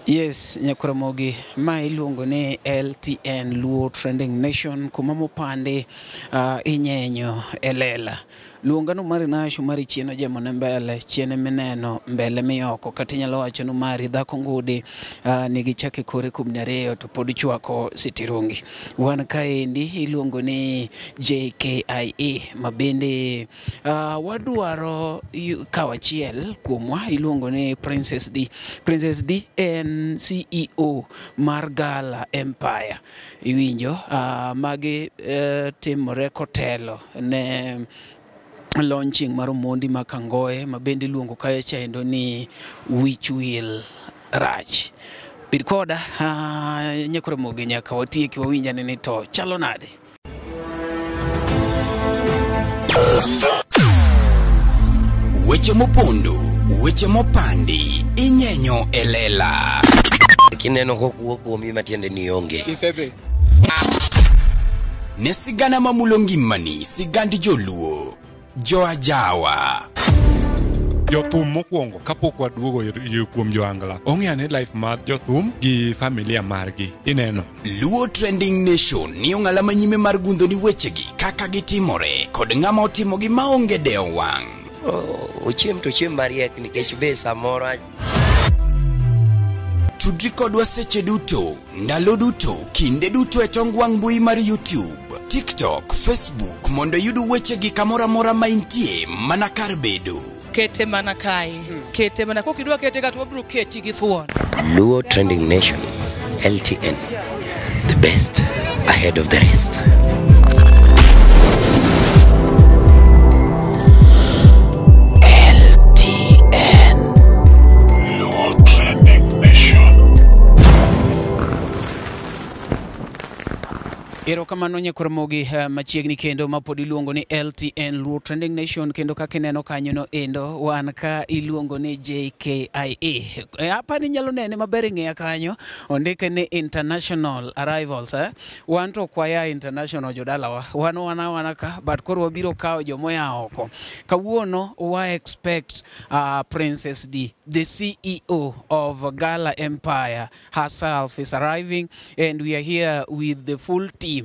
Yes, Nyakoramogi, ma iluongo ni LTN Luo Trending Nation, kuma mopandi inyenyo e lela. Luonga no mari nasho mari chien ojemo ne mbele, chien mineno mbele mioko, kata inyalo wacho no mari dhako ngudi nigi chake kore kubni ariyo to pod chwako sitirungi. Wan kaendi iluongo ni JKIE, ma bende wadwaro kawo achiel kuomwa iluongo ni Princess D. Princess D en CEO mar Gala Empire. Iwinjo magi timore kotelo ne launching mar Omondi ma Kangoe ma bende iluongo kae chendo ni Wich Wil Rach. Bed koda Nyakoramogi nyaka watieki wawinjane ni to chalo nade. Weche mopondo, weche mopandi, inyenyo e lela. Kineno kokuo kuomi matiende ni onge. Isedhi. Ne sigana mamulo ngimani, sigand joluo, joajawa. Jothum mokwongo kapok waduogo kuom joangla ong'eyo ane life mar jothum gi familia margi ineno. Luo Trending Nation ni ong'ala manyime mar gundho ni wechegi kaka gitimore kod ng'ama otimogi maonge dewo wang'. Ochiem to ochiem mariek nikech be samoro. Tudri kodwa seche duto, ndalo duto, kinde duto e tong wang' mbui mar YouTube, TikTok, Facebook mondo iyud wechegi kamoro amora ma intie mana kar bedo. Kete mana kae, kete mana kokidwa kete ka to wabiro keti gi thuon. Luo Trending Nation, LTN, the best ahead of the rest. LTN Luo Trending Nation. Erokamano Nyakoramogi machiegni kendo ma pod iluongo ni LTN Luo Trending Nation kendo kaka ineno kanyo no endo wan ka iluongo ni JKIA. Hapa ni nyalo nene maber e ng'eya kanyo ondike ni International Arrivals. Wan to ok waya international jodalawa, wan wana ka but koro wabiro kawo jomoya oko. Kawuono wa expect Princess D, the CEO of Gala Empire herself is arriving and we are here with the full team.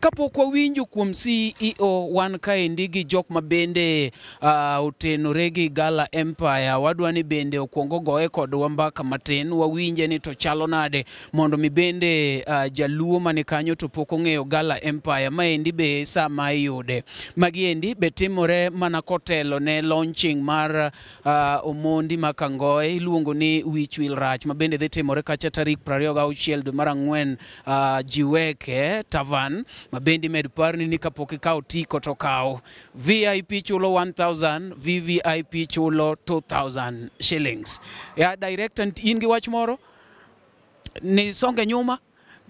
Kapok wawinjo kuom CEO wan kaendi gi jok ma bende otenore gi Gala Empire, wadwa ni bende okwongo goye kodwa mbaka matin wawinje ni to chalo nade mondo mi bende jaluo mani kanyo to pok ong'eyo Gala Empire maendi be sama iyude. Magi endi be timore mana kotelo ne launching mar Omondi ma Kangoe iluongo ni Wich Wil Rach ma bende dhi timore kacha tarik 26 dwe mar ang'wen Jiweke Tavern ma bende med parni ni kapok ikawo tiko to kaw. VIP chulo 1000, VVIP chulo 2000 shillings. Ya director, in gi wach moro? Ni songe nyuma?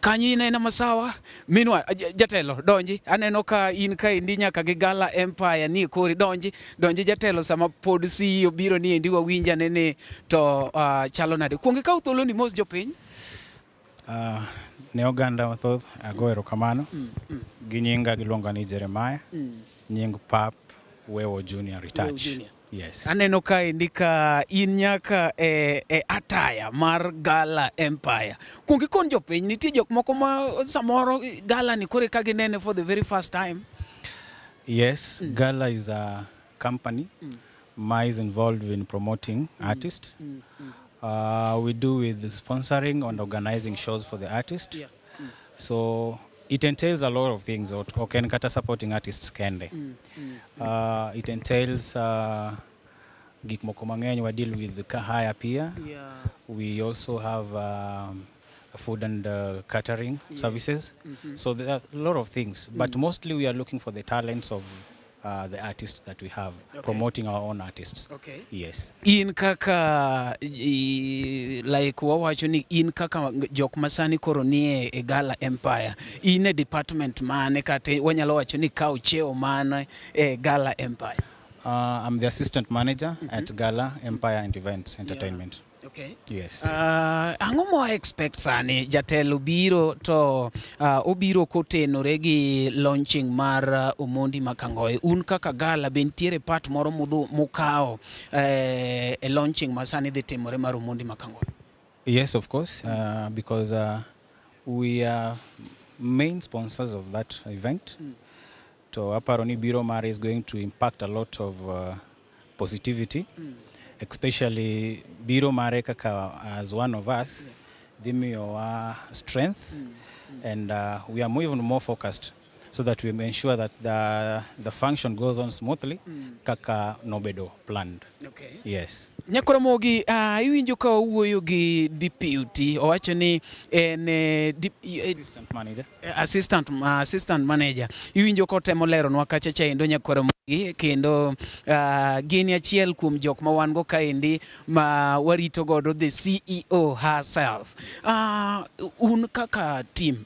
Kanyo ineno masawa? Minwa, jatelo, donji. Aneno ka in ka endi nyaka gi Gala Empire ni kori donji. Donji jatelo sama pod CEO biro ni endi wawinja nene to chalo nade. Kuong ikaw thuolo ni mos jopiny. Ne oganda mathoth ago erokamano. Gi nyinga giluonga ni Jeremiah. Nying pap Wewo Junior Retouch. Junior. Yes. Aneno ka endi ka in nyaka e ataya mar Gala Empire. Kuong ikon jopiny, nitie jok moko ma samoro Gala ni kore ka ginene for the very first time. Yes, Gala is a company ma is involved in promoting artists. We do with sponsoring and organizing shows for the artists. Yeah. So it entails a lot of things. Ok en kata supporting artists kende. It entails gik moko mang'eny. We deal with hire pia. Yeah. We also have food and catering services. So there are a lot of things. But mostly we are looking for the talents of the artists that we have, promoting our own artists. Okay. Yes. In kaka like wawacho ni in kaka jok masani koro nie e Gala Empire, in e department mane kata wanyalo wacho ni kawo cheo mane e Gala Empire? I'm the assistant manager at Gala Empire and Events Entertainment. Okay. Yes. Ang'o ma expect sani jatelo biro to obiro kotenore gi launching mar Omondi ma Kangoe. Un kaka Gala be nitiere part moro mukawo e launching ma sani dhi timore mar Omondi ma Kangoe? Yes, of course, because we are main sponsors of that event. To aparo ni biro mare is going to impact a lot of positivity, especially biro mare kaka as one of us, dhi miyowa strength, and we are even more focused so that we ensure that the function goes on smoothly kaka nobedo planned. Okay. Yes. Nyakoromogi, iwinjo ka owuoyo gi deputy, owacho ni en Assistant manager. Assistant manager. Iwinjo kotemo leronwa kacha chaendo Nyakoromogi, kendo gin achiel kuom jok ma wan go kaendi ma warito godo the CEO herself. Un kaka team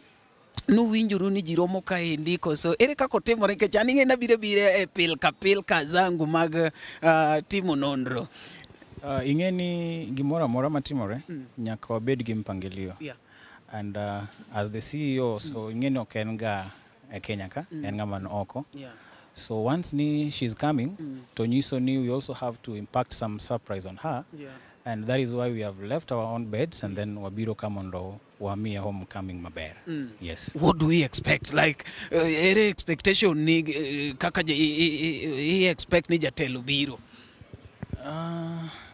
nuwinjoru ni ji romo kaendi koso ere kaka otimore nikech an ing'e nabiro biro e pilka pilka zangu mag timo nonro. Ing'e ni gimoro amora matimore nyaka wabed gi mpangilio. And as the CEO, so ing'e ni ok en ga e Kenya ka, en ng'ama ni oko. So once ni she's coming, to nyiso ni we also have to impact some surprise on her. And that is why we have left our own beds and then wabiro ka mondo wamiye homecoming maber. Yes. What do we expect? Like, ere expectation ni kaka i expect ni jatelo biro?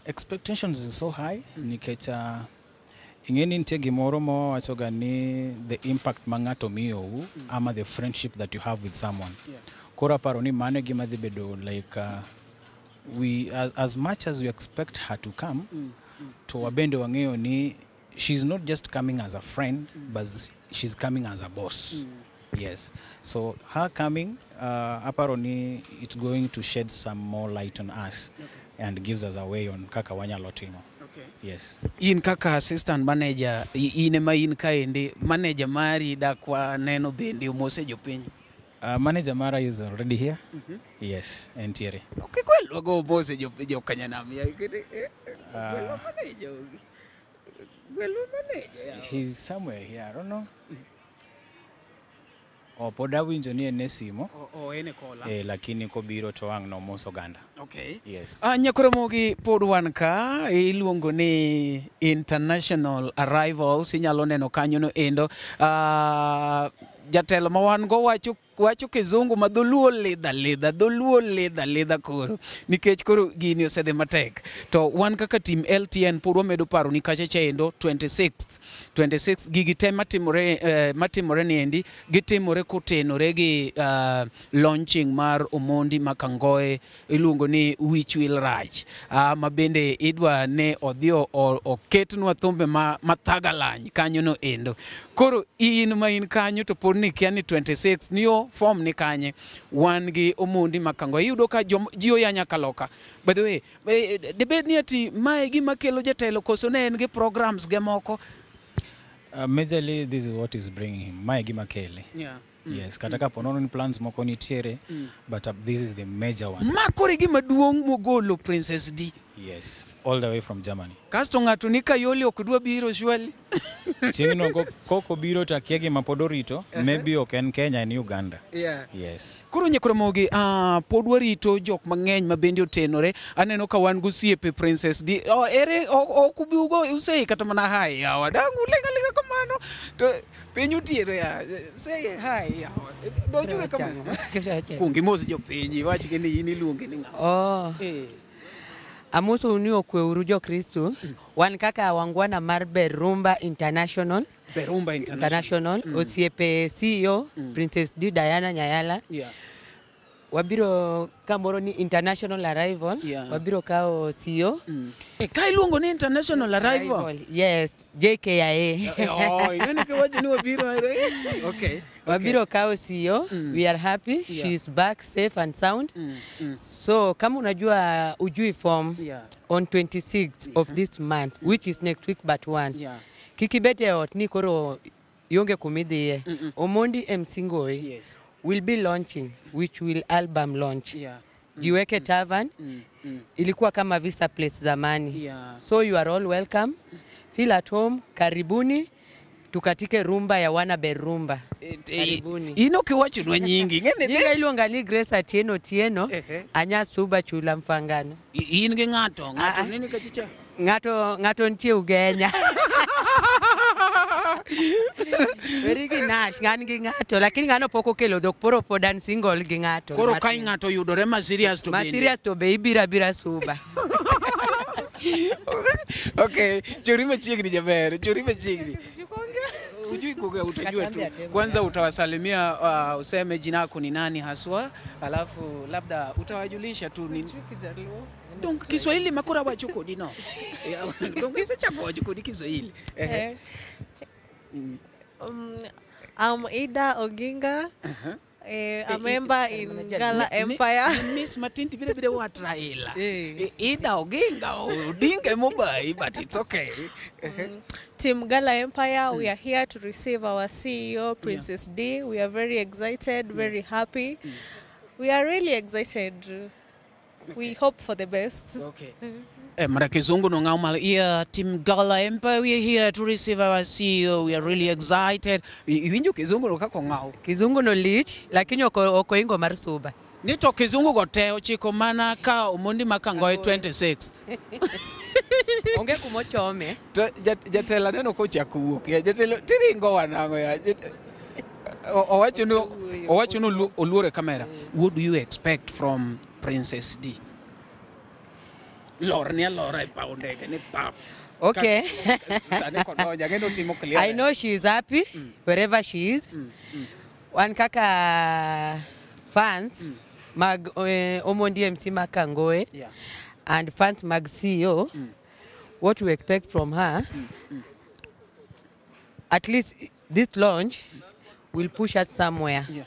Expectations is so high nikech ing'e ni nitie gimoro ma wawachoga ni the impact ma ng'ato miyou ama the friendship that you have with someone. Koro aparo ni mano e gima dhi bedo like we as much as we expect her to come, to wabende wang'eyo ni she's not just coming as a friend, but she's coming as a boss. Yes. So her coming, aparo ni it's going to shed some more light on us and gives us a way on kaka wanyalo timo. Yes. In kaka assistant manager, in ema in kaendi, manager mari dakwa neno bende omose jopiny. Manager mara is already here. Yes, entiere. Ok gwelwa go omose jokanyanam. Ya, gwelwa manager. Gwelwa manager. Ya. He's somewhere here, I don't know. O pod awinjo ni en e simo. O en e kola. Lakini kobiro to ang' nomos oganda. Okay. Yes. Nyakoromogi pod wan ka iluongo ni international arrivals, inyalo neno kanyo no endo. Jatelo ma wan go wacho kizungu ma dholuo lidha lidha, dholuo lidha lidha koro nikech koro gini osedhi matek. To wan kaka team LTN pod wamedo paro ni kacha chaendo 26 gigi te matimore ni endi gitimore kotenore gi launching mar Omondi Makangoe iluongo ni Wich Wil Rach, ma bende idwa ne odhi oketnwa thumbe ma thagalany kanyo no endo. Koro in ma in kanyo to pod ni kia ni 26 niyo form ni kanye, wan gi Omondi Makangoe. Iyudo ka ji oya nyaka loka. By the way, debed ni ati mae gima kelo jatelo koso ne en gi programs ge moko? Majorly this is what is bringing him. Mae gima kele. Yes, kata ka ponono ni plans moko nitiere, but this is the major one. Ma koro e gima duong' mogolo Princess D. Yes, all the way from Germany. Kasto ng'ato ni Kayole ok dwa biro surely. Chieng'no koko biro to akia gima pod orito, maybe ok en Kenya, en Uganda. Yes. Koro Nyakoromogi, pod warito jok mang'eny ma bende otenore. Aneno ka wan gosiepe Princess D. Oh, ere ok ubi ugo usei kata mana hi yawa. Dang' uling' aling'a kamano. To piny otieno ya. Say hi yawa. Donjuru kamano. Kuong imos jopiny, iwachgi ni in iluongi ni ng'a. Oh. Amosou ni okweuru jo-Kristo. Wan kaka wangwana mar Berumba International. Berumba International. International. Osiepe CEO Princess D Diana Nyayala. Wabiro kamoro ni international arrival. Wabiro kawo CEO. Ka iluongo ni international arrival. Yes, JKIA. Oh, ing'eni kiwacho ni wabiro. Okay. Wabiro kawo CEO. We are happy. She is back safe and sound. So kama unajua ujui form on 26th of this month, which is next week but one. Kik ibet e ot ni koro ionge kumidhiye. Omondi MC Ngoi will be launching, which will album launch. Jiweke Tavern ilikuwa kama Visa Place zamani. So you are all welcome. Feel at home. Karibuni. Tukatike rumba ya wana Berumba. Karibuni. In ok iwachonwa nyingi. Ing'eni Nyinga iluonga ni Grace Atieno Otieno. Anya Suba Chula Mfangano. In gi ng'ato, ng'ato nini kachicha? Ng'ato nitie Ugenya. Ah, an gi ng'ato, lakini ng'ano pok okelo dhok, poro pod an single gi ng'ato. Koro ka ng'ato yudore ma serious to Ma bende. serious to be ibiro abira Suba. Okay, chori machiegni jaber, chori machiegni. Hujui kuongea, utajua tu. Kwanza utawasalimia, useme jina lako ni nani haswa, alafu labda utawajulisha tu ni Dong Kiswahili makora wacho kodi no. Dong isechako wacho kodi Kiswahili. Ehe. I'm Ida Oginga, a member in Gala Empire. Miss Matinti vile vile wa Raila. Ida Oginga, Odinga Mobai, but it's okay. Team Gala Empire, we are here to receive our CEO, Princess D. We are very excited, very happy. We are really excited. We hope for the best. Okay. Mara kizungu no ng'aw malo. Yeah, Team Gala Empire, we are here to receive our CEO. We are really excited. Iwinjo kizungu no kaka ong'aw. Kizungu no lich, lakini ok oingo mar Suba. Ni to kizungu go te ochiko mana ka Omondi ma Kangoe 26th. Onge kumochome. To jatelo aneno kochako wuok. Ya jatelo tiringo wanang'o ya. Owacho ni oluor e kamera. What do you expect from Princess D? Lor ni alora e paw ndege ni pap. Okay. Sani kodonjo ageno timo clear. I know she is happy wherever she is. Wan kaka fans mag Omondi MC Makangoe and fans mag CEO, what we expect from her, at least this launch will push us somewhere. Yeah.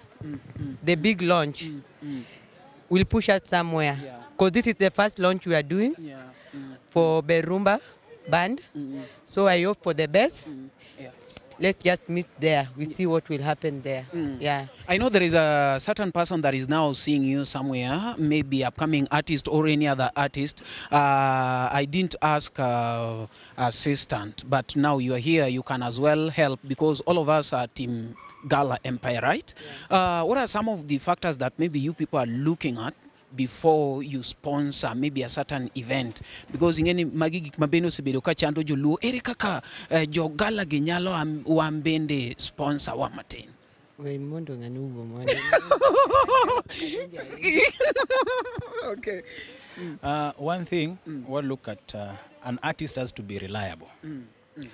The big launch will push us somewhere. Because this is the first launch we are doing for Berumba band. So I hope for the best. Yeah. Let's just meet there. We see what will happen there. Yeah. I know there is a certain person that is now seeing you somewhere, maybe upcoming artist or any other artist. I didn't ask assistant, but now you are here, you can as well help because all of us are Team Gala Empire, right? Yeah. What are some of the factors that maybe you people are looking at before you sponsor maybe a certain event? Because ingeni magi gik mabende osebedo ka chando joluo, ere kaka jo Gala gi nyalo wan bende sponsor wa matin? We mondo ng'ani owuo mondo. Okay. One thing, we'll look at an artist has to be reliable.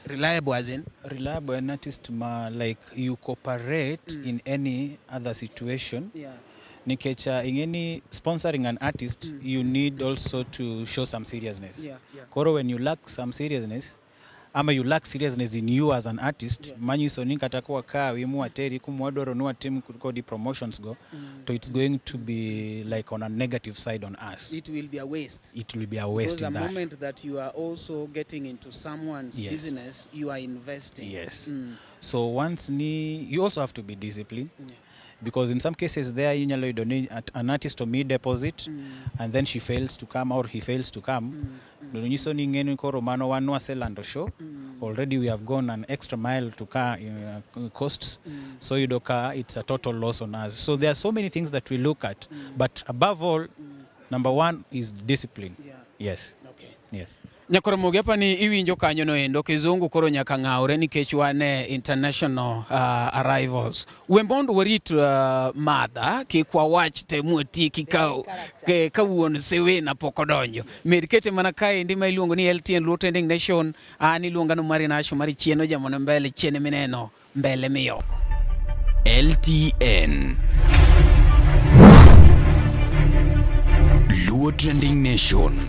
Reliable as in? Reliable an artist ma, like you cooperate in any other situation. Yeah. Nikech in any sponsoring an artist, you need also to show some seriousness. Yeah, yeah. Koro, when you lack some seriousness, ama you lack seriousness in you as an artist, manyiso ni kata kwa ka wimu ateri kumwadwaro ni watim kodi promotions go, so it's going to be like on a negative side on us. It will be a waste. It will be a waste. Because in the that moment that you are also getting into someone's business, you are investing. Yes. So once ni, you also have to be disciplined. Yeah. Because in some cases there, you know, you donate an artist to me deposit, and then she fails to come or he fails to come. Nonyiso ni ng'eni koro mano wan waselando show. Already we have gone an extra mile to car costs. So you do car, it's a total loss on us. So there are so many things that we look at, but above all, number one is discipline. Yeah. Yes. Okay. Yes. Nyakoro Mogi ni iwinjo kanyo no endo kizungu koro nyaka ng'awre nikech wan e international arrivals. We mondo warit madha kik wawach te mwatieki ka wuon Sewena pok odonjo. Med kete mana kaendi ma iluongo ni LTN Luo Trending Nation, an iluonga no Mari Nasho mari chieno jamono mbele chiene mineno mbele miyoko. LTN Luo Trending Nation.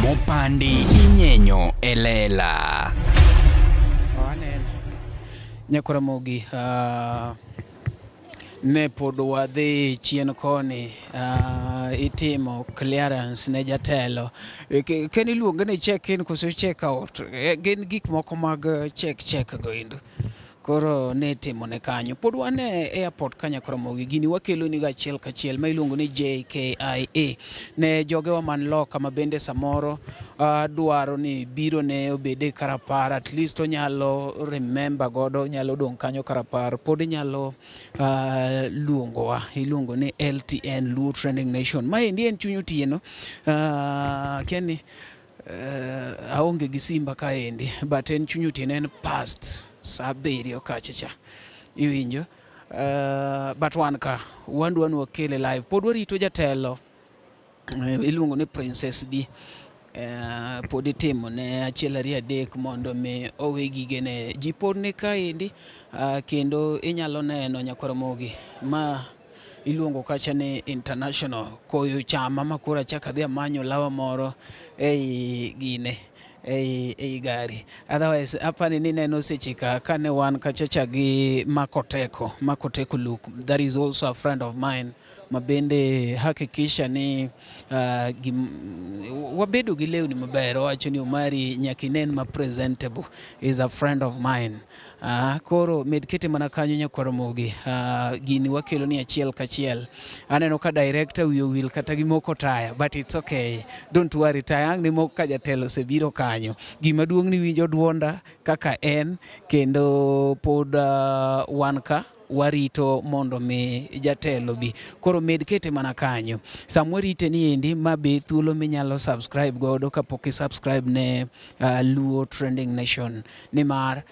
Mopandi inyenyo elela. Nyakora Mogi, ne pod wadhi chien koni, itimo clearance ne jatelo. Ken iluonge ni check in koso check out? Gin gik moko mag check check go endo. Koro ne timo ne kanyo. Pod wan e airport ka Nyakora Mogi, gini wakelo ni achiel kachiel ma iluongo ni JKIA. Ne jogewa man loka ma bende samoro dwaro ni biro ne obede karapar, at least onyalo remember godo, onyalo dong' kanyo karapar, pod inyalo luongowa, iluongo ni LTN Luo Trending Nation. Maendi en chuny otieno. Kiani Aonge gi simba kaendi, but en chuny otieno, en past sa 7 kacha cha iwinjo. But wan ka wan dwa ni wakele live, pod warito jatelo iluongo ni Princess D. Pod itimo ne achiel ariyo adek mondo mi owe gigene. Ji pod ni kaendi, kendo inyalo neno nyakwaramogi ma iluongo kacha ni international. Koyo chama ma koro achako adhi amanyo lawa moro ei gine ei gari. Otherwise apani ni neno seche ka kane wan kacha cha gi Makoteko, Makoteko Luke, that is also a friend of mine ma bende hakikisha ni wabedo gi lewni maber. Owacho ni Omari nyaka inen ma presentable, is a friend of mine. Koro med kete mana kanyo nyakwaramogi. Gini wakelo ni achiel kachiel. Aneno ka director wiye owil kata gi moko taya, but it's okay, don't worry, taya ang' ni moko ka jatelo osebiro kanyo. Gima duong' ni winjo duonda kaka en kendo pod wan ka warito mondo mi jatelo bi. Koro med kete mana kanyo sama warite ni endi. Ma be thuolo minyalo subscribe godo kapok i subscribe ne Luo Trending Nation, nimar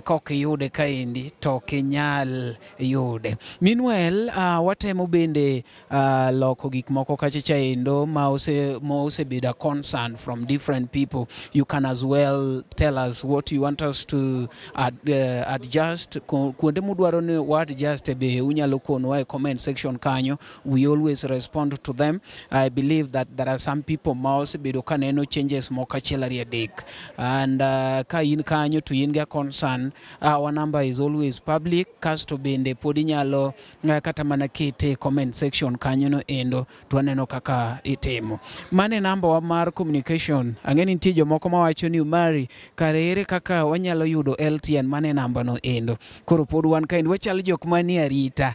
kok iyude kaendi to ok inyal yude. Meanwhile watemo bende loko gik moko kacha chaendo ma osebedo a concern from different people. You can as well tell us what you want us to adjust, kuonde mudwaro ni wa adjust be unyalo konwa e comment section kanyo. We always respond to them. I believe that there are some people ma osebedo kaneno changes moko achiel ariyo adek, and ka in kanyo to in gi concern, our number is always public. Kasto bende pod inyalo kata mana kete e comment section kanyo no endo to waneno kaka itimo. Mano e namba wa mar communication. Ang'e ni nitie jomoko mawacho ni Umari kare ere kaka wanyalo yudo LTN. Mano e namba no endo. Koro pod wan kaendi wachalo jok manie arita,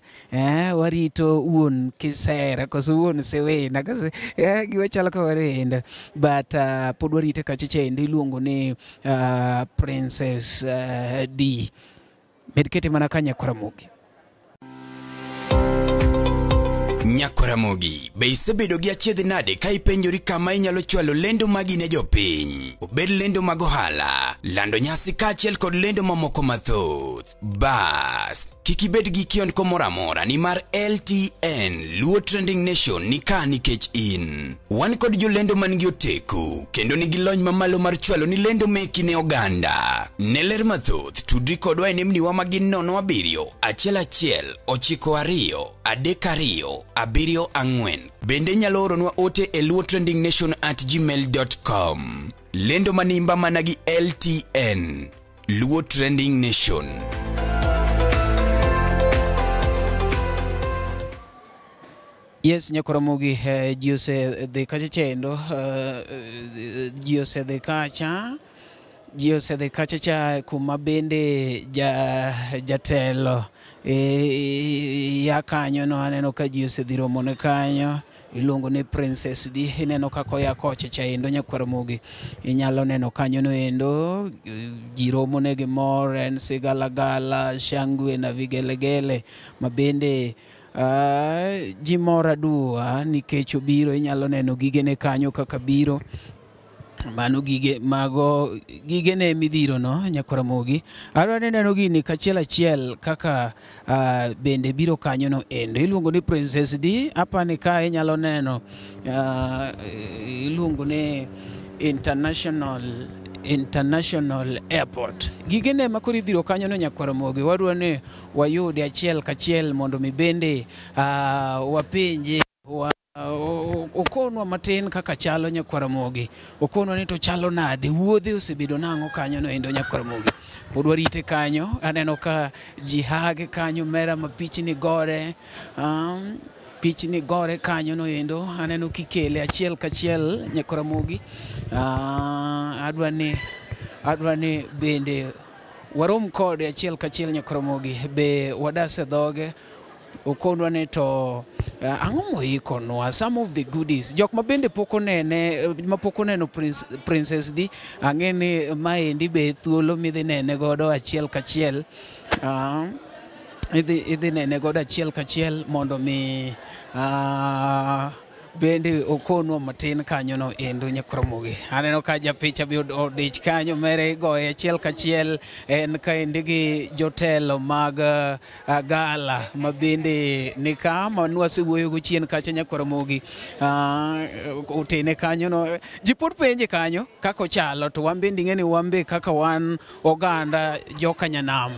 warito wuon kisera koso wuon sewena koso giwa chalo ka warendo, but pod warite kacha cha endo iluongo ni Princess D. Med kete mana ka nyakwaramogi. Nyakwaramogi, be isebedo gi achiedh nade ka ipenjori kama inyalo chwalo lendo magi ne jopiny? Obed lendo mag ohala, lando nyasi kaachiel kod lendo mamoko mathoth. Bas, kik ibed gi kiondko moro amora nimar LTN Luo Trending Nation ni ka nikech in. Wan kod jolendo man gi oteku kendo nigi lony mamalo mar chwalo ni lendo meki ne oganda. Ne ler mathoth, tudri kodwa e nembniwa ma gin 07 11 92 32 74. Bende inyalo oronwa ote e luotrendingnation@gmail.com. Lendo manimba mana gi LTN. Luo Trending Nation. Yes, nyakwaramogi, ji osedhi kacha chendo, ji osedhi kacha, ji osedhi kacha cha kuma bende jatelo ya kanyo no. Aneno ka ji osedhi romone kanyo iluongo ni Princess D. Ineno kaka oya kocha cha endo nyakwaramogi, inyalo neno kanyo no endo ji romone gi mor, en sigalagala, shangwe na vigelegele ma bende ji mor aduwa nikech obiro. Inyalo neno gigene kanyo kaka biro. Mano gige mago gigene midhiro no nyakwaramogi. Adwa ni neno gini kachiel achiel kaka bende biro kanyo no endo iluongo ni Princess D. Apani ka inyalo neno iluongo ni international airport. Gigene ma koro idhiro kanyo no nyakwaramogi, wadwa ni wayude achiel kachiel mondo mi bende wapenje wa okonwa matin kaka chalo nyakwaramogi, okonwa ni to chalo nade, wuodhe osebedo nang'o kanyo no endo nyakwaramogi. Pod warite kanyo. Aneno ka ji hage kanyo mera ma pichni gore, pichni gore kanyo no endo. Aneno kikele achiel kachiel nyakwaramogi. Adwa ni bende warom kode achiel kachiel nyakwaramogi, be wadase dhoge okonwa ni to ang'o moikonwa, some of the goodies. Jok ma bende pok onene, ma pok oneno Princess D, ang'e ni maendi be thuolo midhi nene godo achiel kachiel. Idhi nene godo achiel kachiel mondo mi Bende okonwa matin kanyo no endo nyakromogi. Aneno ka japicha be odich kanyo mere igoye achiel kachiel en kaendi gi jotelo mag gala ma bende ni ka ma nwasewuoyo go chien kacha nyakromogi. Otene kanyo no ji pod penje kanyo kaka ochalo to wan bende ing'e ni wan be kaka wan oganda jokanyanam.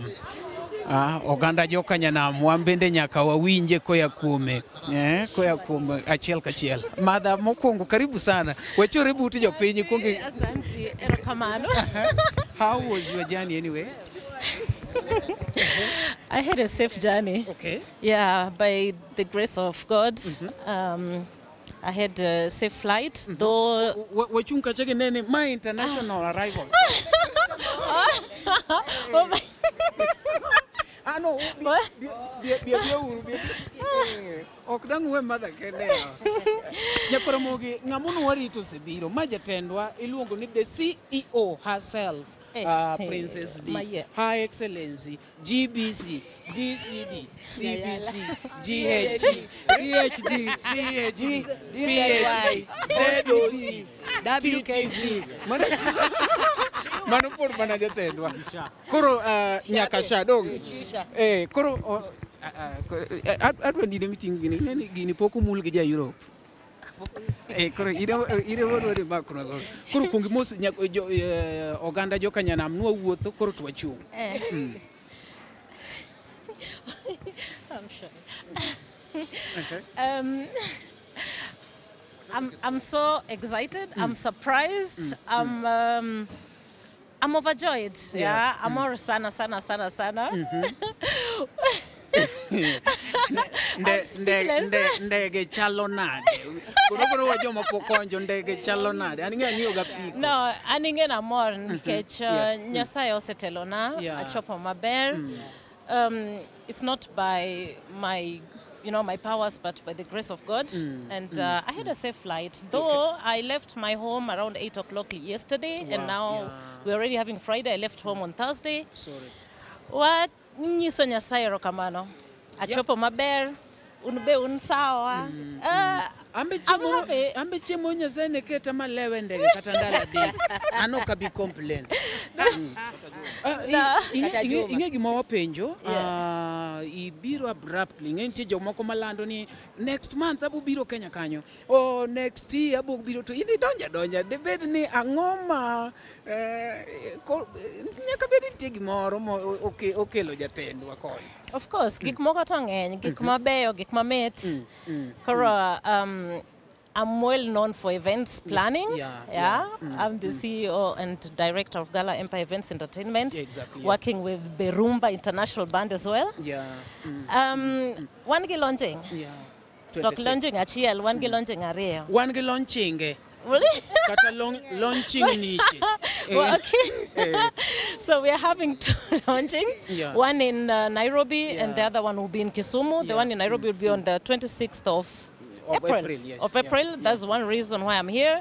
Oganda jokanyanam wan bende nyaka wawinje koya kuome koya kuom achiel kachiel. Madha mokwongo karibu sana. Wachore buti jopiny kuongi. Asante, erokamano. How was your journey anyway? I had a safe journey. Okay. Yeah, by the grace of God. I had a safe flight, though. Wachung kacha gi nene my international arrival. Oh my. Ah no, ok dang' we madha kende. Nyakoromogi ng'amono warito osebiro ma jatendwa iluongo ni the CEO herself. Princess D, Her Excellency, GBC, DCD, CBC, GHC, PhD, CAG, PhD, ZOC, WKZ. Mano pod mana jatendwa. Koro nyaka sha dong. Koro adwa ni meeting gini ng'eni gini pok omul gi ja Europe. Koro ire wadwa makro go. Koro kuong mos oganda jokanyanam nwa wuotho koro to wachung'. I'm sure. Okay. I'm so excited. I'm surprised. I'm overjoyed. Yeah. Amor sana sana sana sana. Ndege chalo nade? Koro koro wa joma pok onjo ndege chalo nade? An ing'e ang'iyo ga piko. No, an ing'e na mor nikech Nyasaye osetelona, achopo maber. It's not by my, you know, my powers, but by the grace of God. And I had a safe flight, though I left my home around 8 o'clock yesterday, and now we're already having Friday. I left home on Thursday. Sorry. What nyiso Nyasaye erokamano. Achopo maber, un be un sawa. Ambe chiemo Nyasaye ne keta malewe ndege kata ndalo adek. An ok abi complain. Ing'e gima wapenjo, ibiro abruptly. Ing'e nitie jomoko malando ni next month abo biro Kenya kanyo. Oh, next year abo biro to idhi donja donja. Debed ni ang'o ma nyaka bed nitie gimoro mo okelo jatendwa koni. Of course, gik moko to ng'eny, gik mabeyo, gik mamit. Koro, I'm well known for events planning. I'm the CEO and director of Gala Empire Events Entertainment. Exactly, working with Berumba International Band as well. Wan gi launching. Tok launching achiel, wan gi launching ariyo. Wan gi launching. Really? Kata launching niche. Well, okay. So we are having two launching. One in Nairobi and the other one will be in Kisumu. The one in Nairobi will be on the 26th of April. April, yes. Of April. That's one reason why I'm here.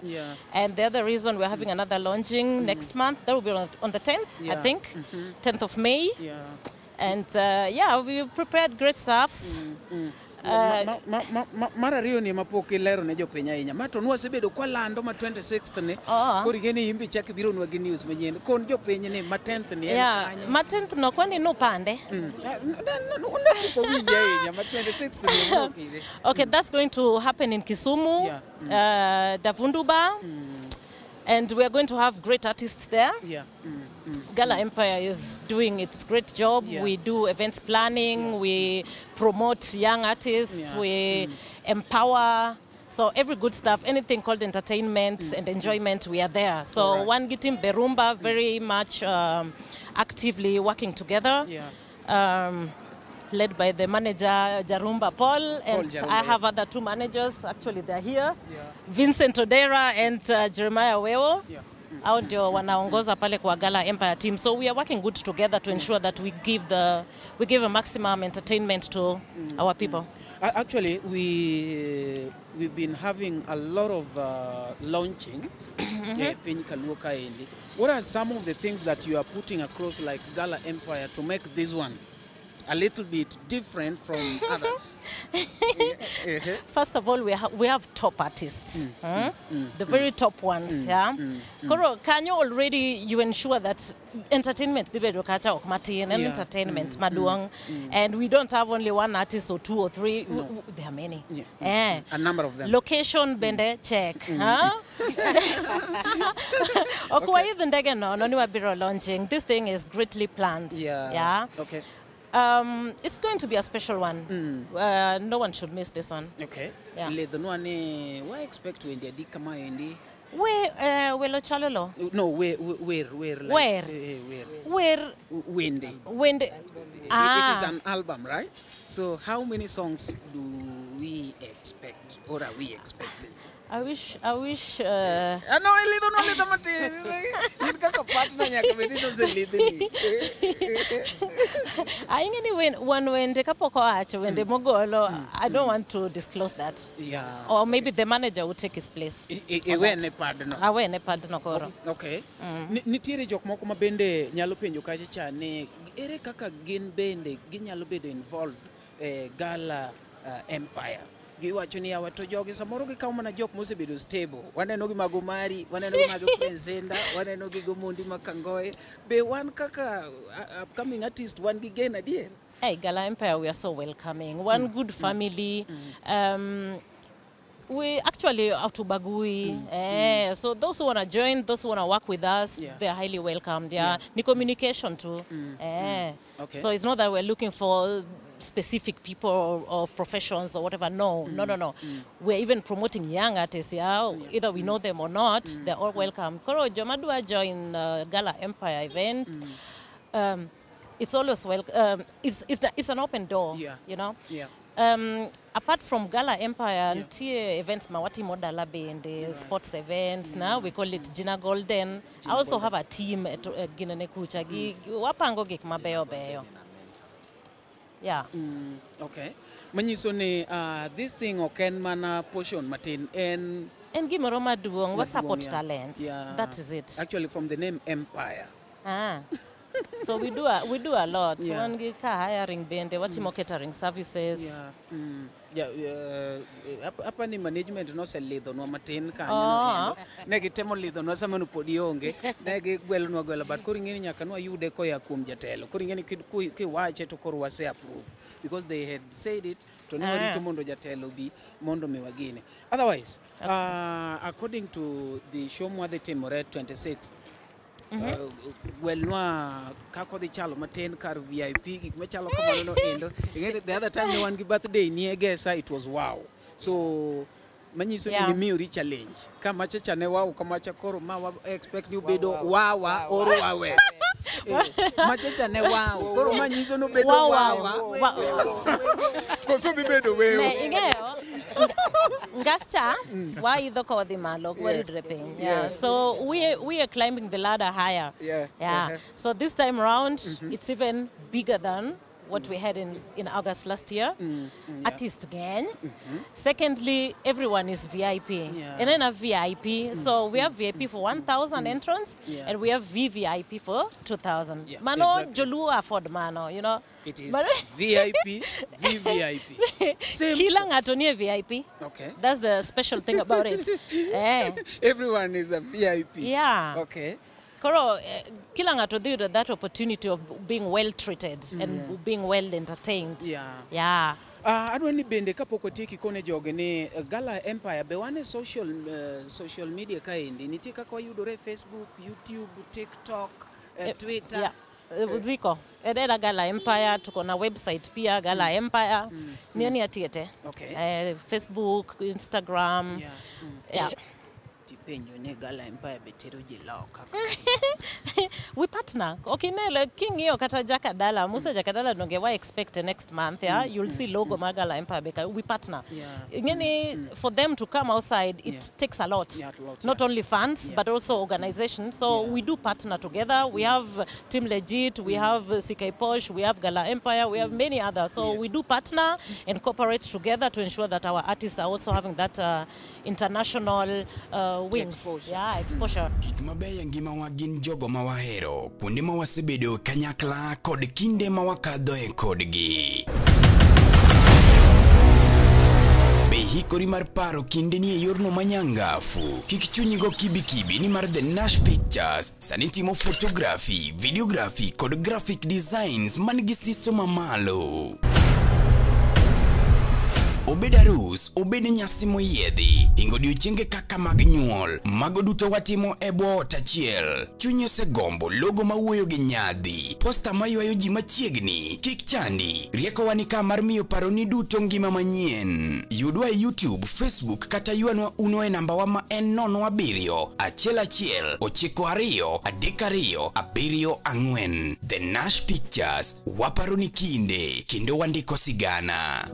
And the other reason we're having another launching next month. That will be on the 10th, I think. 10th of May. And yeah, we've prepared great stuffs. Mar ariyo ni mapok ilero ne jopiny ahinya. Ma to nwasebedo kwalando ma 26th ni. Koro ing'e ni in be ichak ibironwa gi news manyien. Kon jopiny ni ma 10th ni en kanye? Ma 10th no kwani nupande? Ne pok owinje ahinya ma 26th ni ok ire. Okay, that's going to happen in Kisumu, Davunduba. And we are going to have great artists there. Gala Empire is doing its great job. We do events planning, we promote young artists, we empower. So every good stuff, anything called entertainment and enjoyment, we are there. So one Gitim Berumba very much actively working together. Led by the manager Jarumba Paul, and Jarumba, I have other two managers, actually they're here, Vincent Odera and Jeremiah Weo. Hao ndio wanaongoza pale kwa Gala Empire team. So we are working good together to ensure that we give a maximum entertainment to our people. Actually, we've been having a lot of launching. Piny Kaluo kaendi. What are some of the things that you are putting across like Gala Empire to make this one a little bit different from others? First of all, we have top artists, the very top ones. Yeah. Koro kanyo already you ensure that entertainment dhi bedo kacha ok matin en entertainment maduong', and we don't have only one artist or two or three. No. There are many. Yeah. A number of them. Location bende check. Huh? Ok waidh ndege nono ni wabiro launching. This thing is greatly planned. Yeah. Yeah. Okay. It's going to be a special one. No one should miss this one. Okay. Yeah. Lidhonwa ni wa expect wende adi kama endi? We welo chalolo. No, where like, Where? Where? Where? Wende. Wende. It is an album, right? So how many songs do we expect, or are we expecting? I wish. No, ilidho no lidho matin. In kaka partner nyaka bed ni oselidhni. Aing'e ni wan wende kapok owacho wende mogolo, I don't want to disclose that. Yeah. Or maybe the manager will take his place. Iwene padno. Awene padno koro. Okay. Nitiere jok moko ma bende nyalo penjo kacha cha ni ere kaka gin bende ginyalo bedo involved e Gala Empire. Giwacho ni yawa to jogi samoro gikawo mana jok mosebedo stable. Waneno gi mago Mari, waneno gi mago Prince Indah, waneno gi Gomondi Makangoe. Be wan kaka upcoming artist wan gi gen adier? Hey, Gala Empire, we are so welcoming. One good family. We actually hatubagui. So those who want to join, those who want to work with us, they are highly welcomed. Yeah. Ni communication too. Okay. So it's not that we're looking for specific people or professions or whatever. No, no. We're even promoting young artists. Yeah, either we know them or not, they're all welcome. Koro joma dwa join Gala Empire event. It's always welcome. It's an open door. Yeah. You know. Yeah. Apart from Gala Empire, nitie events ma watimo dala bende, sports events. Now we call it Gina Golden. I also have a team at ginene kucha. Wapango gik mabeyo beyo. Yeah. Okay. Manyiso ni this thing ok en mana portion matin en gimoro maduong', wa support yeah. talents. Yeah. That is it. Actually from the name Empire. Ah. So we do a lot. Yeah. Wan gi ka hiring bende, watimo catering services. Yeah. Yeah, hapa ni management noselidhonwa matin kanyo. Ne gitemo lidhonwa sama no pod ionge, ne gigwelonwa gwela, but koro ing'e ni nyaka nwayude koya kuom jatelo. Koro ing'e ni kiwache to koro wase approve because they had said it to ne warito mondo jatelo bi mondo miwa gini. Otherwise, according to the show mwadhi timore 26th, gwelnwa kaka odhi chalo matin kar VIP gik machalo kamano no endo. Ing'e the other time ne wan gi birthday ni e Gesa, it was wow. So manyiso ni nimiyori challenge. Ka macha cha ne wow kamacha koro ma wa expect ni obedo wawa or wawe. Macha cha ne wow koro manyiso ni obedo wawa. Koso dhi bedo weyo. Ne ing'eyo ngascha waidho ka wadhi malo ok waridre piny. Yeah. So we are climbing the ladder higher. Yeah. Yeah. So this time round it's even bigger than what we had in August last year. Artist gang. Secondly, everyone is VIP. Yeah. And then a VIP. So we have VIP for 1,000 entrants, and we have VVIP for 2,000. Yeah, mano, exactly. Joluo afford mano, you know. It is VIP, VVIP. Same. Kila ng'ato nie VIP. Okay. That's the special thing about it. Everyone is a VIP. Yeah. Okay. Koro, kila ng'ato dhi yudo that opportunity of being well treated and being well entertained. Yeah. Yeah. Adwa ni bende kapok otieki kone jogi ni Gala Empire be wan e social media kaendi nitie kaka wayudore Facebook, YouTube, TikTok, Twitter. Yeah. Ziko. Edera Gala Empire, tuko na website pia Gala Empire. Nioni atiete. Okay. Facebook, Instagram. Yeah. Yeah. Tipenjo ni Gala Empire be tero ji loka. We partner. Okay, ne king'iyo kata Jakadala, Musa Jakadala donge wa expect next month, yeah? You'll see logo mar Gala Empire because we partner. Yeah. Ingeni, for them to come outside, it takes a lot. Yeah, a lot, Not only funds, but also organization. So we do partner together. We have Team Legit, we have CK Posh, we have Gala Empire, we have many others. So we do partner and cooperate together to ensure that our artists are also having that international wings. Exposure. Yeah, exposure. Gik mabeyo e ngimawa gin jogo ma wahero, kuonde ma wasebedo kanyakla kod kinde ma wakadhoe kodgi. Be hikori mar paro kindeni e yorno manyangafu? Kik chunyi go kibikibi ni mar The Nash Pictures sani timo photography, videography kod graphic designs man gi siso mamalo. Obed arus, obed nyasi moyiedhi, hingo odiochienge kaka mag nyuol, mago duto watimo e bwo ot achiel. Chunyi osegombo logo mawuoyo gi nyadhi, posta maywayo ji machiegni, kik chandi, riekowa ni ka mar miyo paroni duto ngima manyien. Yudwa e YouTube, Facebook kata ywanwa uno e nambawa ma en 07 11 92 32 74. The Nash Pictures, waparoni kinde, kendo wandiko sigana.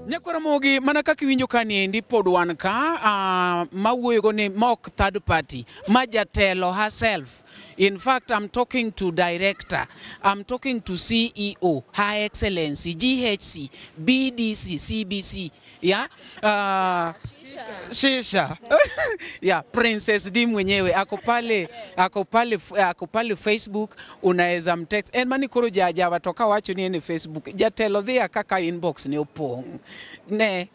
Nyakwaramogi mana kaka iwinjo ka niendi pod wan ka mawuoyogo ni mok third party ma jatelo herself. In fact, I'm talking to director, I'm talking to CEO, Her Excellency, GHC, BDC, CBC, yeah? Shisha. Yeah, Princess D mwenyewe ako pale Facebook, unaweza mtext. En mani koro jajawa toka wacho ni en Facebook. Jatelo dhi kaka inbox ni opong'. Ne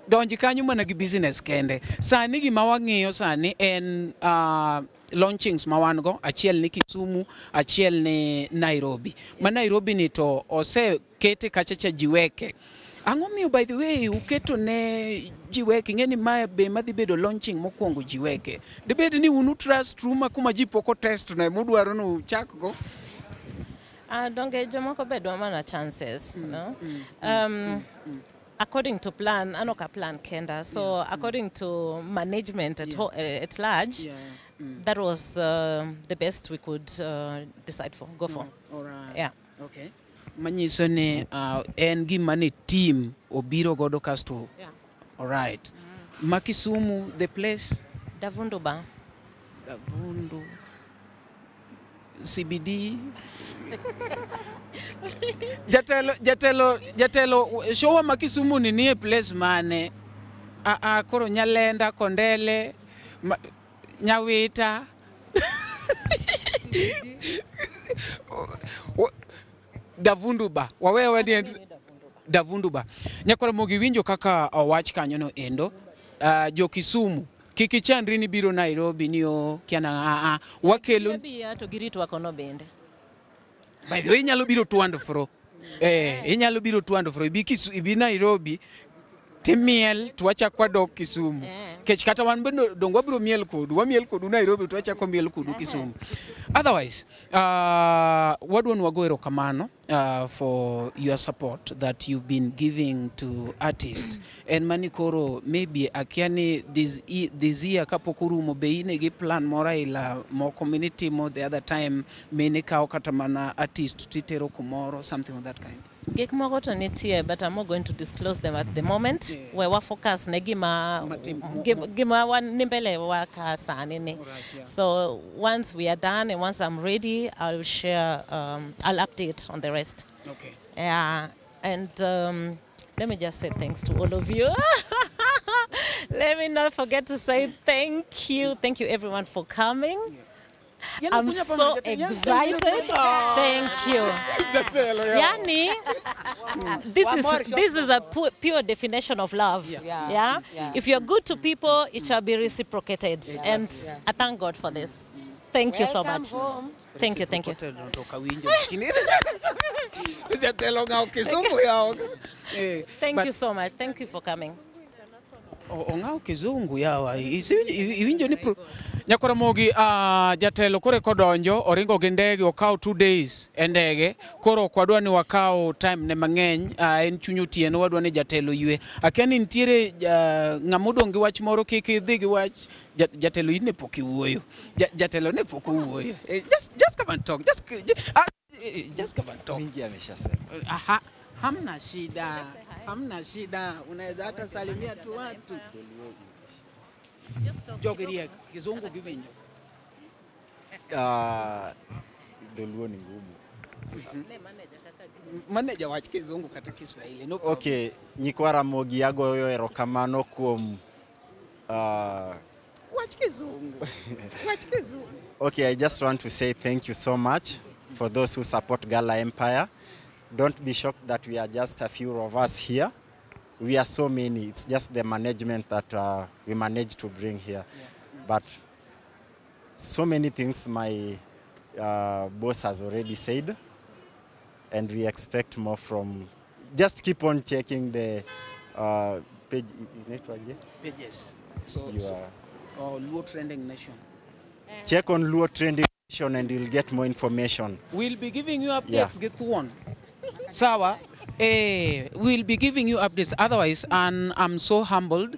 donji kanyo mana gi business kende. Sani gima wang'iyo sani en launchings ma wan go, achiel ni Kisumu, achiel ni Nairobi. Ma Nairobi ni to osekete kacha cha jiweke. Ang'o miyo by the way uketo ne jiweke, ing'e ni mae be madhi bedo launching mokwongo jiweke. Dibed ni unu trust ruma kuma ji pok otest ne mudwaro ni uchak go? Donge jomoko be dwa mana chances, no? According to plan, anoka plan kenda. So according to management at, at large, that was the best we could decide for, go for. All right. Yeah. Okay. Manyiso ni en gima ni team obiro godo kasto. Yeah. All right. Ma Kisumu, the place? Davunduba. Davundu. CBD. Jatelo, showa ma Kisumu ni nie place mane? Koro Nyalenda, Kondele, Nyawita. Davunduba. Wawewe ni Davunduba. Nyakwaramogi winjo kaka owach kanyo no endo. Jo Kisumu kik ichandri ni biro Nairobi ni o kiana wakelo to giritwa kono bende. By the way, inyalo biro to and fro. Inyalo biro to and fro. Ibi Nairobi timiel to wachak wadok Kisumu. Kech kata wan bende dong wabiro miel kodu. Wamiel kodu Nairobi to wachak wamiel kodu Kisumu. Otherwise, wadwa ni wago erokamano for your support that you've been giving to artists. En mani koro maybe akia ni this year kapok orumo be in gi plan moro aila moko minitimo the other time mine kawo kata mana artist titero kumoro, something of that kind. Gik moko to nitie, but I'm not going to disclose them at the moment. Yeah. We wa focus ne gima wan ni mbele wa ka sani ni. Alright, yeah. So once we are done and once I'm ready, I'll share, I'll update on the rest. Okay. Yeah, and let me just say thanks to all of you. Let me not forget to say thank you. Thank you everyone for coming. Yeah. I'm so excited. Thank you. Yani, this is a pure definition of love. Yeah. Yeah? Yeah. If you're good to people, it shall be reciprocated. Exactly. And I thank God for this. Thank you so much. Home. Thank you, thank you. Thank you so much. Thank you for coming. Ong'aw kizungu yawa iwinjo ni Nyakwaramogi jatelo kore kodonjo oringo gi ndege okaw 2 days e ndege koro ok wadwa ni wakaw time ne mang'eny en chuny otieno wadwa ni jatelo ywe. Akia ni nitiere ng'ama odong' gi wach moro kik idhi gi wach jatelo in ne pok iwuoyo. Jatelo ne pok owuoyo. Just come and talk. Just come and talk. Mingi ameshasema. Aha, hamna shida. Hamna shida, unaweza hata salimia tu watu. Jogeria kizungu giwinjo. Dholuo ni ngumu. Manager wach Kizungu kata Kiswahili. No problem. Okay, nyikwa Ramogi agoyo erokamano kuom Wach Kizungu. Wach Kizungu. Okay, I just want to say thank you so much for those who support Gala Empire. Don't be shocked that we are just a few of us here. We are so many. It's just the management that we managed to bring here. Yeah. But so many things my boss has already said, and we expect more from. Just keep on checking the page. Network, yeah? Pages. So, You so are- oh, Luo Trending Nation. Check on Luo Trending Nation and you'll get more information. We'll be giving you updates, Yeah. get one. Sawa, we'll be giving you updates. Otherwise, and I'm so humbled.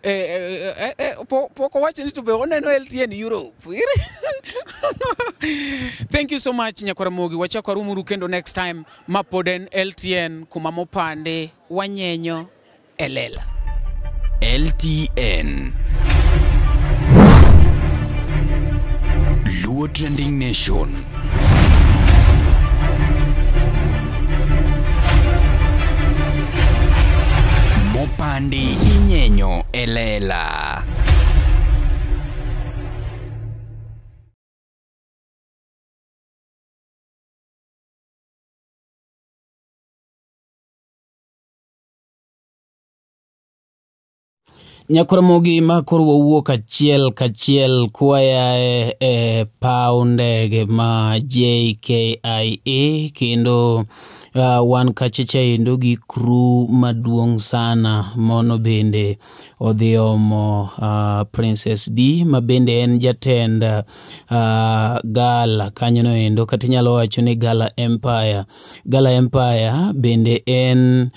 Poko wacho to be oneno LTN Europe. Thank you so much Nyakwaramogi. Wachako warumuru kendo next time mapoden LTN kuma mopande wanyenyo elela. LTN Luo Trending Nation. Mopandi inyenyo elela. Nyakwaramogi ma koro wawuok achiel kachiel kwaya e paw ndege ma JKIA kendo wan kachacha endo gi crew maduong' sana mono bende odhi omo Princess D ma bende en jatend Gala kanyono endo kata inyalo wacho ni Gala Empire. Gala Empire bende en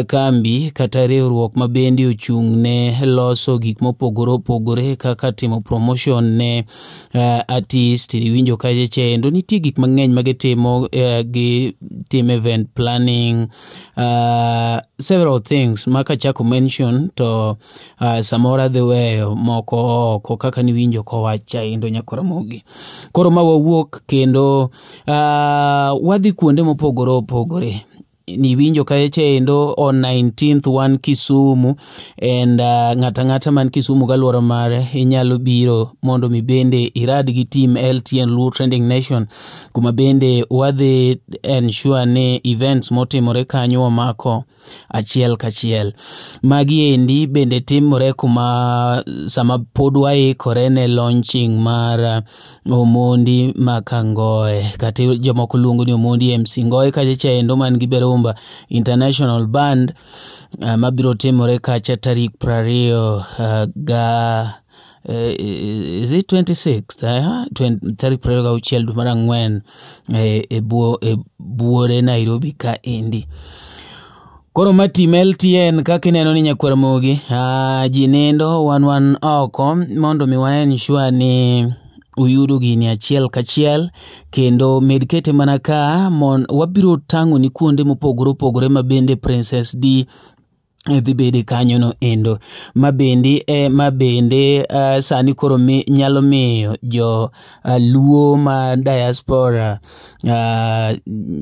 kambi kata riwruok ma bende ochung' ne loso gik mopogore opogore kaka timo promotion ne artist. Iwinjo kachacha endo nitie gik mang'eny ma gitimo, gi timo event planning, several things ma kachako mention to samoro adhi weyo moko oko kaka niwinjo kowacha endo Nyakwaramogi. Koro ma wawuok kendo wadhi kuonde mopogore opogore. Niwinjo kachacha endo on 19th wan Kisumu and ng'ata ng'ata man Kisumu galuora mare inyalo biro mondo mi bende irad gi team LTN Luo Trending Nation kuma bende wadhi ensure ni events motimore kanyo wamako achiel kachiel. Magi endi bende timore kuma sama pod waikore ne launching mar Omondi Makangoe kata jomoko luongo ni Omondi MC Ngoe kachacha endo man gi Berumba International Band mabiro timore kacha tarik 20 ga is it 26th tarik 26 dwe mar ang'wen e buore Nairobi ka endi. Koro ma team LTN kaka ineno ni Nyakwaramogi ji nindo wan oko mondo mi wa ensure ni uyudo gini achiel kachiel kendo med kete mana ka mon wabiro tang'o ni kuonde mopogore opogore ma bende Princess D dhi bede kanyono endo ma bende sani koro nyalo miyo jo Luo ma diaspora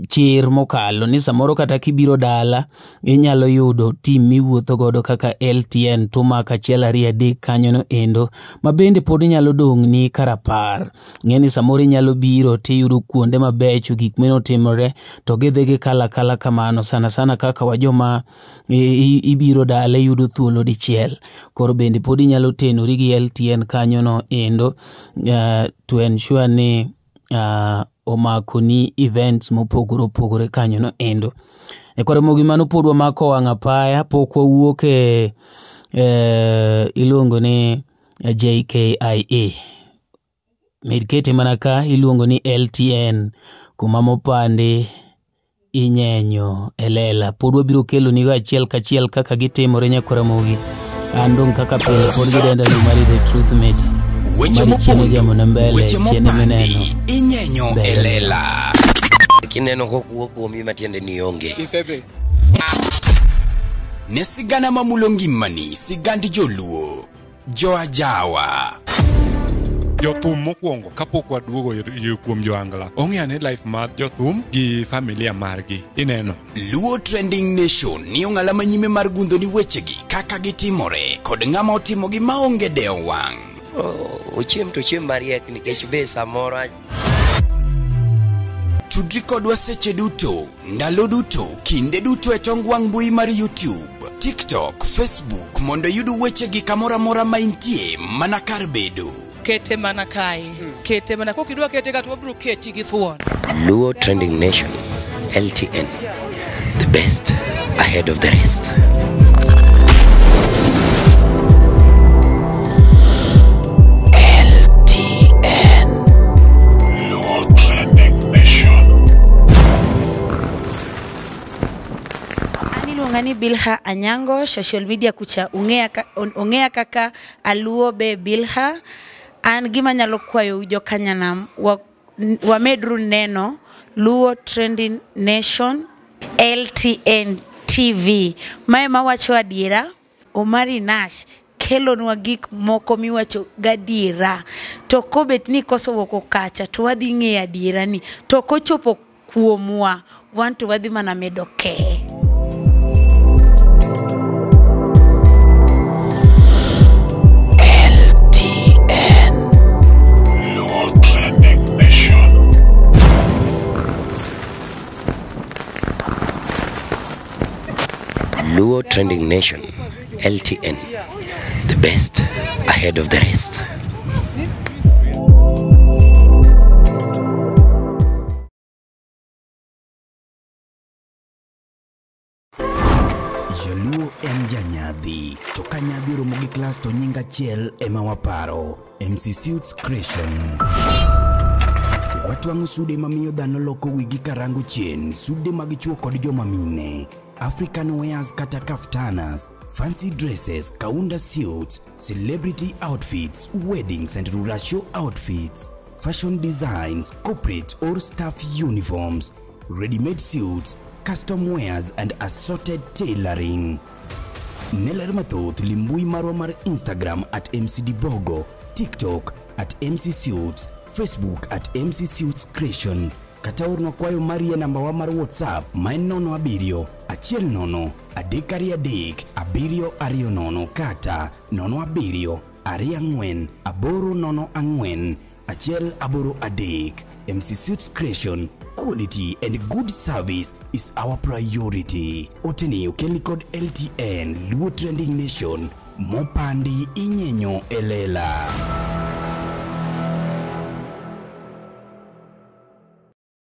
chir mokalo ni samoro kata kibiro dala inyalo yudo team miwuotho godo kaka LTN tumako 1 2 3 kanyono endo ma bende pod inyalo dong' ni karapar. Ng'eni samoro inyalo biro tiyudo kuonde mabecho gik menotimore to gidhi gikalo akala kamano sana sana kaka wajoma ibiro dala iyudo thuolo dichiel. Koro bende pod inyalo tenori gi LTN kanyono endo to ensure ni omakoni events mopogore opogore kanyono endo. Nyakwaramogi mano pod wamako wang' apaya pok wawuok e iluongo ni JKIA. Med kete mana ka iluongo ni LTN kuma mopandi inyenyo elela. Pod wabiro kelo nigo achiel kachiel kaka gitimore Nyakwaramogi. An dong' kaka pile pod gidenda ni mari The Truth Meter. Weche mopondo, weche mopandi, inyenyo elela. Kineno kokuo kuomi matiende ni onge. Isedhi. Ne sigana mamulo ngimani, sigand joluo, joajawa. Jothum mokwongo kapok waduogo kuom joangla ong'e ane life mar jothum gi familia margi ineno. Luo Trending Nation ni ong'ala manyime mar gundho ni wechegi kaka gitimore kod ng'ama otimogi maonge dewo wang'. Ochiem to chiem mariek nikech be samoro. Tudri kodwa seche duto, ndalo duto, kinde duto e tong wang' mbui mar YouTube, TikTok, Facebook mondo iyud wechegi kamoro amora ma intie mana kar bedo. Kete mana kae, kete mana kokidwa kete ka to wabiro keti gi thuon. Luo Trending Nation, LTN, the best ahead of the rest. LTN. Luo Trending Nation. An iluonga ni Bilha Anyango, social media kucha ong'eya kaka Aluo be Bilha. An gima nyalo kwayo jokanyanam wamedru neno Luo Trending Nation LTN TV. Mae mawacho adiera, Omari Nash kelonwa gik moko miwacho gadiera. To kobet ni koso wuok kacha to wadhi ng'eyo adiera ni. To kochopo kuomwa, wan to wadhi mana medo keye. LTN. Luo Trending Nation. Luo Trending Nation, LTN, the best ahead of the rest. Jaluo en janyadhi, to ka nyadhi oromo gi klas to nying achiel ema waparo, MC Suits Creation. Watwang'o sude mamiyo dhano loko wigi karango chien, sude mag chuo kod joma mine, African wears kata kaftanas, fancy dresses, kaunda suits, celebrity outfits, weddings and ruracio outfits, fashion designs, corporate or staff uniforms, ready-made suits, custom wares and assorted tailoring. Ne ler mathoth limbui marwa mar Instagram at MCDbogo, TikTok at MC Suits, Facebook at MC Suits Creation, kata ornwa kwayo mari e namba wa mar WhatsApp ma en 07 10 323 720 kata 07 24 804 183. MC Suits Creation, quality and good service is our priority. Oteni okelni kod LTN Luo Trending Nation, mopandi inyenyo elela.